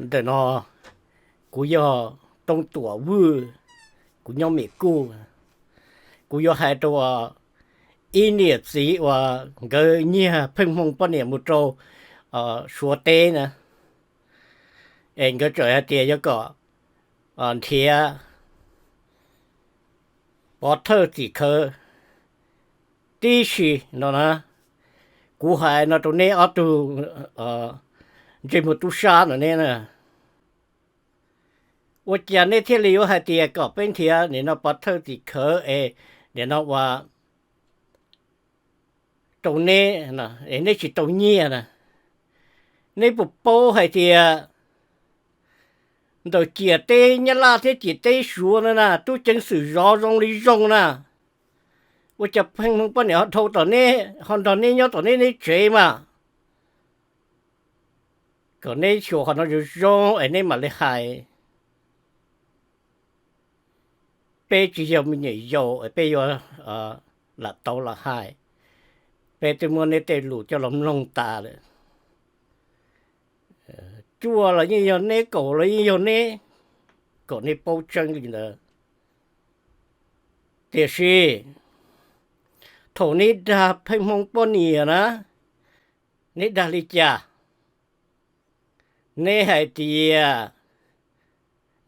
Ntawm no kuv yog Tooj Tuam Vwj, kuv nyob Mes Kuj. Kuv yuav hais rau ib niam txiv uas nkawd nyiag Pheej Hmoo poj niam mus rau Suav teb na, es nkawd txawm hais tias yuav kom nrhiav pov thawj txim khawv tib si no na. Kuv hais no rau neb ob tug ntsej muag tub sab no neb na, ua cas neb thiaj li yuav hais tias kom peb nrhiav nim no pov thawj txim khawv es nim no ua rau neb, es neb tsis tau nyiaj na? Neb puas paub hais tias ntawm ciam teb Nyab Laj thiab ciam teb Suav no na, tub ceev xwm zov zoo li zoo na? Ua cas Pheej Hmoo poj niam ho dhau tom neb, ho nrog neb nyob tom neb neb tsev mas? Kom neb xyuas qhov no zoo zoo es neb mam li hais. Peb tsis yog me nyuam yaus es peb yuav lam tau lam hais. Peb twb muab neb tej lus coj los mloog tas lawm. Cuaj los yeej yog neb, kaum los yeej yog neb, kom neb paub tseeb li ntawd. Tiam sis thaum neb dag Pheej Hmoo poj niam na, neb dag li cas? Neb hais tias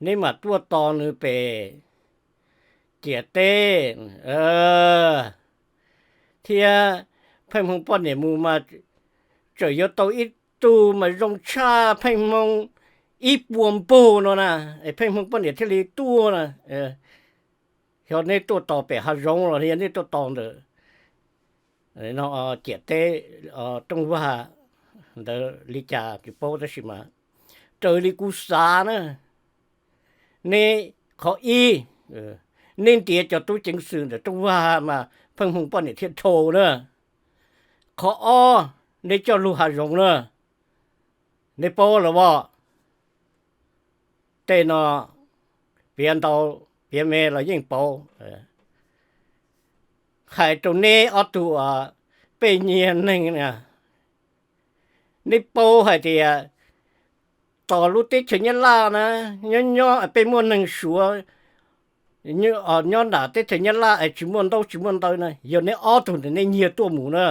neb mam tuaj tos nws pem ciam teb, thiab Pheej Hmoo poj niam mus mas tseem yuav tau ib tug mas zoo tshaj Pheej Hmoo ib puas npaug no na, es Pheej Hmoo poj niam thiaj li tuaj na. Yog neb tuaj tos pem hav zoov los yog neb tuaj tos ntawm ciam teb Rooj Vag ntawd li cas tsis paub, tab sis mas raws li kuv xav na, neb, qhov ib, neb ntiav cov tub ceev xwm ntawm Rooj Vag mas Pheej Hmoo poj niam thiaj dhau na. Qhov ob, neb coj lug hav zoov na. Neb paub los as? Tej no piav ntau piav me los yeej paub. Hais rau neb ob tug pej nyiag neeg na, neb paub hais tias tom lub teb chaws Nyab Laj na, nyob nyob peb muaj neeg Suav nyob nram teb chaws Nyab Laj es tsis muaj ntaub tsis muaj ntawv na, yog neb ob tug ntawd neb nyiag tuaj mus na.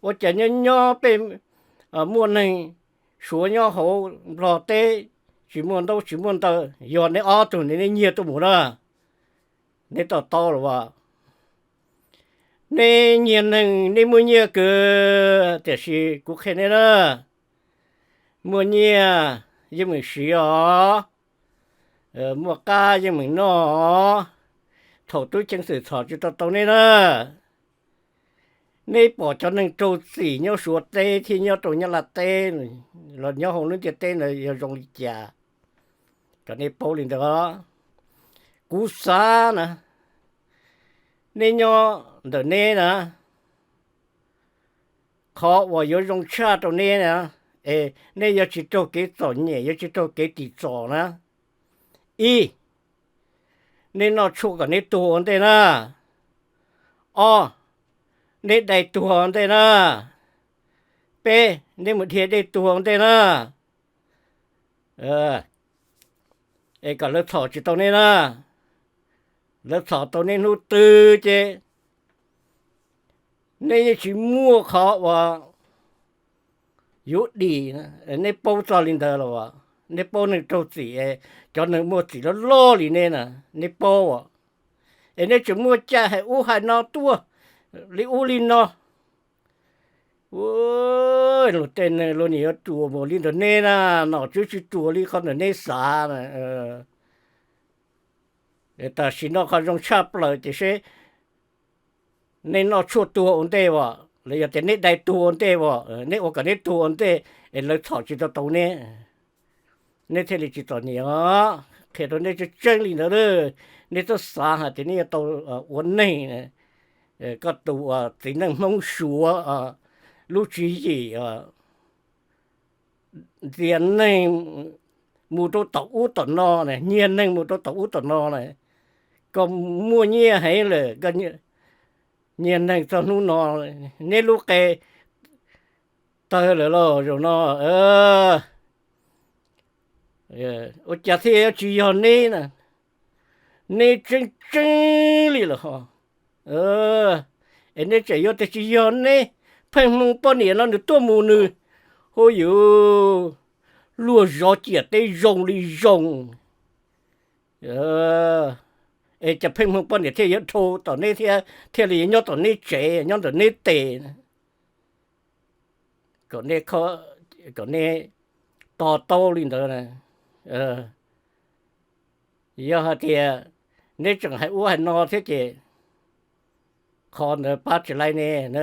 Ua cas nyob nyob peb muaj neeg Suav nyob hauv Nplog teb tsis muaj ntaub tsis muaj ntawv, yog neb ob tug ntawd neb nyiag tuaj mus na. Neb to taub los as? Neb nyiag neeg neb muaj nyiaj kawg, tiam sis kuv qhia neb na, muaj nyiaj yeej meem siv os, muaj qab yeej meem noj os. Thaum tub ceev xwm txhom tsis tau tau neb na, neb pom cov neeg raug txim nyob Suav teb thiab nyob rau Nyab Laj teb los nyob hauv lub ntiaj teb ntawd yog zoo li cas, kom neb paub li ntawd. Kuv xav na, neb nyob ntawm neb na, qhov uas yuav zoo tshaj rau neb na, es neb yuav tsis raug kev txom nyem, yuav tsis raug kev tim txom na. Ib, neb noj tshuaj kom neb tuag ua ntej na. Ob, neb dai tuag ua ntej na. Peb, neb mus dhia dej tuag ua ntej na. Es kom lawv txhom tsis tau neb na. Lawv txhom tau neb hnub twg ces neb yeej tsis muaj qhov uas yuav dim. Neb paub txog li ntawd los as? Neb paub neeg raug txim, cov neeg muaj txim loj loj li neb na, neb paub as? Es neb tseem muaj cai hais ub hais no tuaj li ub li no. Luag tej neeg luag nim yuav ruam mus li ntawm neb na, nom tswv tsis ruam li qhov ntawm neb xav na. Tam sim no qhov zoo tshaj plaws ces seb neb noj tshuaj tuag ua ntej as, los yog tias neb dai tuag ua ntej as, neb ua kom neb tuag ua ntej es lawv txhom tsis tau tau neb, neb thiaj li tsis txom nyem os. Qhia rau neb tseeb tseeb li ntawd, neb txhob xav hais tias neb yuav tau ua neeg. Koj tus uas txiv neej Hmoob Suav lub tswv yim ntxias neeg mus rau tom ub tom no na, nyiag neeg mus rau tom ub tom no na, koj muaj nyiaj heev lawm, nyiag neeg txog hnub no, neb lub qe tawg lawm lauj. Zaum no Ua cas thiaj yuav tsis yog neb na? Neb tseeb tseeb li lawm ho. Es neb tseem yuav tias tsis yog neb, Pheej Hmoo poj niam no nws tuaj mus nws, hu yuv, luag zov ciam teb zoo li zoo. Es cas Pheej Hmoo poj niam thiaj yuav dhau tom neb thiab thiaj li yuav nyob tom neb tsev nyob ntawm neb tes kom neb to taub li ntawd na. Yog hais tias neb tseem hais ub hais no thiab ces qhov ntawd pab tsis laib neb.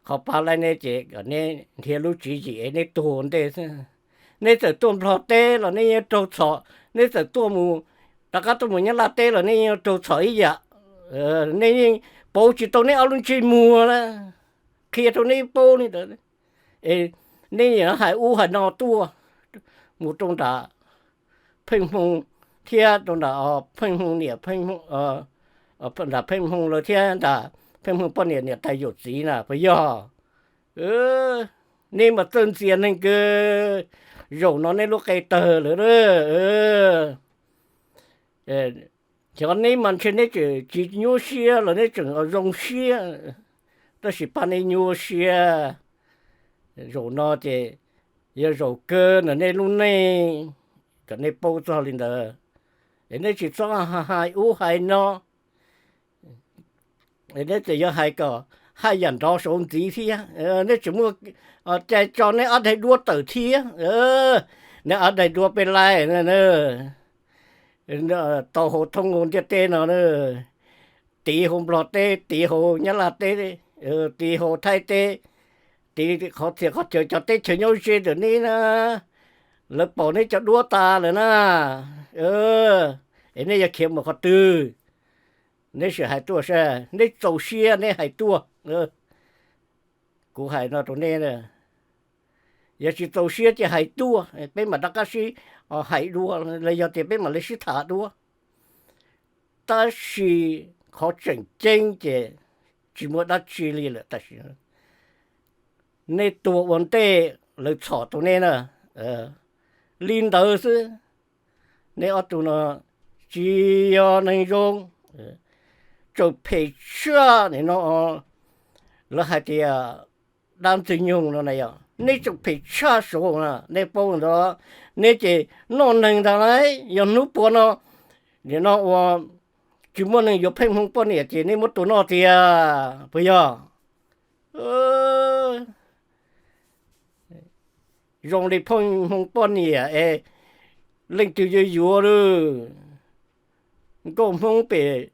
Qhov pab laib neb ces kom neb nrhiav lub tswv yim es neb tuag ua ntej xwb. Neb txawm tuaj Nplog teb los neb yeej raug txhom, neb txawm tuaj mus, rov qab tuaj mus Nyab Laj teb los neb yeej raug txhom ib yam. Neb yeej pauv tsis tau neb ob lub ntsej muag na, qhia rau neb paub li ntawd. Es neb yeej hais ub hais no tuaj mus rau nram Pheej Hmoo thiab rau nram Pheej Hmoo niam, nram Pheej Hmoo lawv thiab nram Pheej Hmoo poj niam niam tais yawm txiv na puas yog? Neb mas txawj ntxias neeg kawg, zaum no neb lub qe tawg lawm. Xyov neb mas ntshe neb tseem tsis nyuaj siab los neb tseem zoo siab, tab sis pab neb nyuaj siab. Zaum no ces yog zaum kawg ntawm neb lub neej kom neb paub txog li ntawd. Es neb tsis txhob hais ub hais no, neb txawm yuav hais kom haj yam nrov saud ntxiv thiab, neb tseem muaj cai tso neb ob daim duab tawm thiab. Neb ob daim duab peb laij tau hauv thoob ntiaj teb no, tiv hauv Nplog teb, tiv hauv Nyab Laj teb, tiv hauv Thaib teb, tiv qhov txhia qhov chaw cov teb chaws nyob ze ntawm neb na, lawv pom neb cov duab tas lawm na. Es neb yuav khiav mus qhov twg? Neb sim hais tuaj saib, neb txaus siab neb hais tuaj. Kuv hais no rau neb, yog tsis txaus siab ces hais tuaj, peb mam rov qab sib hais dua, los yog tias peb mam li sib tham dua. Tab sis qhov tseem ceeb ces tsis muaj dab tsi li lawm, tab sis neb tuag ua ntej lawv txhom tau neb na. Li ntawd xwb, neb ob tug no tsis yog neeg zoo, tseem phem tshaj no. Lawv hais tias dab ntxwg nyoog no na yog neb tseem phem tshaj saud na, neb paub ntawd. Neb ces noj neeg ntag lauj, yog hnub puas no, nim no ua tsis muaj neeg yuav Pheej Hmoo poj niam ces neb muab tua noj tiag puas yog? Zoo li Pheej Hmoo poj niam es leej twg yuav yuav lawm? Nkauj Hmoob pem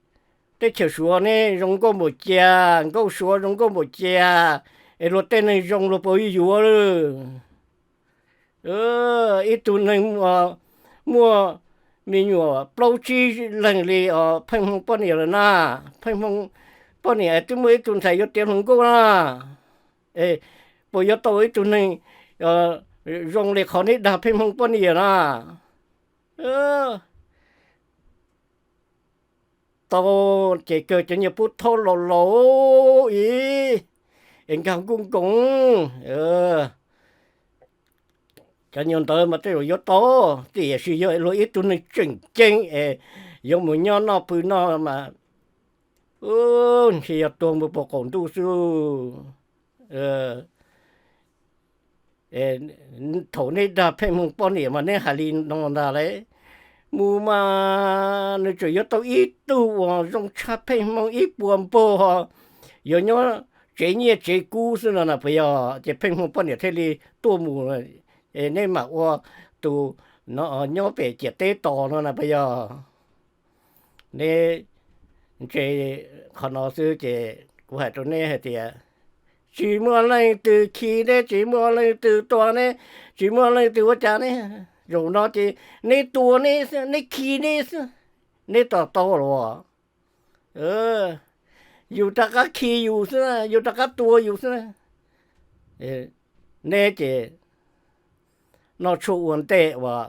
teb chaws Suav ne zoo nkauj npaum cas, nkauj Suav zoo nkauj npaum cas, es luag tej neeg zoo luag puas yuav lawm? Ib tug neeg muaj me nyuam plaub tsib leeg li os, Pheej Hmoo poj niam lawm na. Pheej Hmoo poj niam twb muaj ib tug ntxhais yuav tiav hluas nkauj na. Es puas yuav tau ib tug neeg zoo li qhov neb dag Pheej Hmoo poj niam na? Tau ces kawg cov nyuag pub thaub laus laus ib, es nkag nkuj nkoos. Cov nyuag ntawd mas tej zaum yuav tau, tiam sis yog luag ib tug neeg tseem ceeb es yuav mus nyob noj pw noj mas ntshe yog tuag mus puag qaum ntuj xwb. Thaum neb dag Pheej Hmoo poj niam mas neb hais li no ntag lauj. Mus mas nws tseem yuav tau ib tug uas zoo tshaj Pheej Hmoo ib puas npaug ho yuav nyob tsev nyiaj tsev kub xwb no na puas yog? Ces Pheej Hmoo poj niam thiaj li tuaj mus, es neb mam ua tus no nyob pem ciam teb tos no na puas yog? Neb ntse qhov no xwb ces kuv hais rau neb hais tias tsis muaj leej twg khi neb, tsis muaj leej twg tua neb, tsis muaj leej twg ua cas neb. Zaum no ces neb tua neb xwb, neb khi neb xwb, neb to taub los? Yus rov qab khi yus xwb, yus rov qab tua yus xwb. Neb ces noj tshuaj ua ntej uas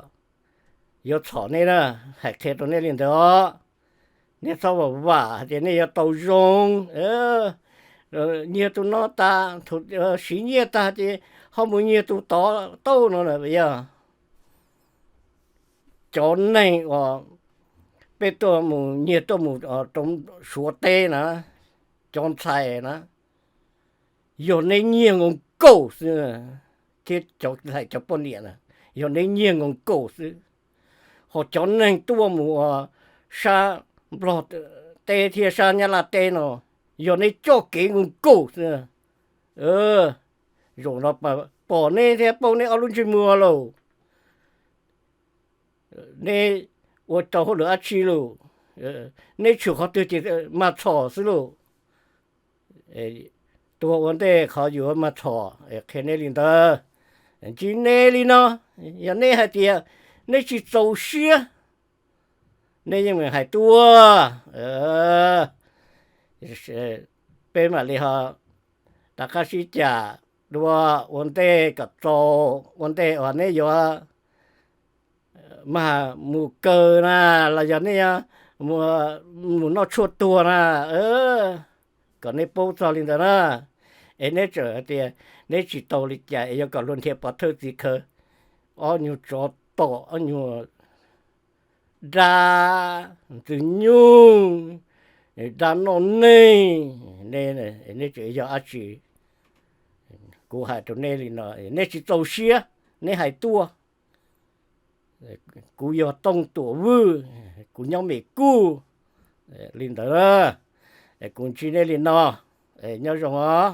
yuav txhom neb na, hais qhia rau neb li ntawd os. Neb txhob vam vam hais tias nej yuav tau zoo, nyiag tus no tas, siv nyiaj tag ces ho mus nyiag tus tod tau no na yog. cov neeg uas peb tuaj mus nyiag tuaj mus rau Suav teb na, cov ntxhais na, yog neb nyiag nkaus nkaus xwb, thiab cov ntxhais cov poj niam na, yog neb nyiag nkaus nkaus xwb, ho cov neeg tuaj mus sab Nplog teb thiab sab Nyab Laj teb no, yog neb coj kev nkaus nkaus xwb, zaum no pom neb thiab paub neb ob lub ntsej muag lauj. Neb ua rau hauj lwm dab tsi lauj? Neb tshwm qhov twg ces mas txhom xwb lauj. Tuag ua ntej qhov yuav mas txhom, qhia neb li ntawd. Ntsib neb li no, yog neb hais tias neb tsis txaus siab, neb yeej meem hais tuaj, peb mam li ho rov qab sib cam dua ua ntej kom txaus, ua ntej uas neb yuav mag mus kaw na, los yog neb mus noj tshuaj tuag na, kom neb paub txog li ntawd na. Es neb tseem hais tias neb tsis tau li cas es yuav kom luag nrhiav pov thawj txiv khaws ob nyuag tsov tom ob nyuag dab ntxwg nyug, dab noj neeg, neb tseem yog dab tsi? Kuv hais rau neb li no, neb tsis txaus siab, neb hais tuaj. Kuv yog Tooj Tuam Vwj, kuv nyob Mes Kuj li ntawd. Kuv ntsib neb li no, nyob zoo os.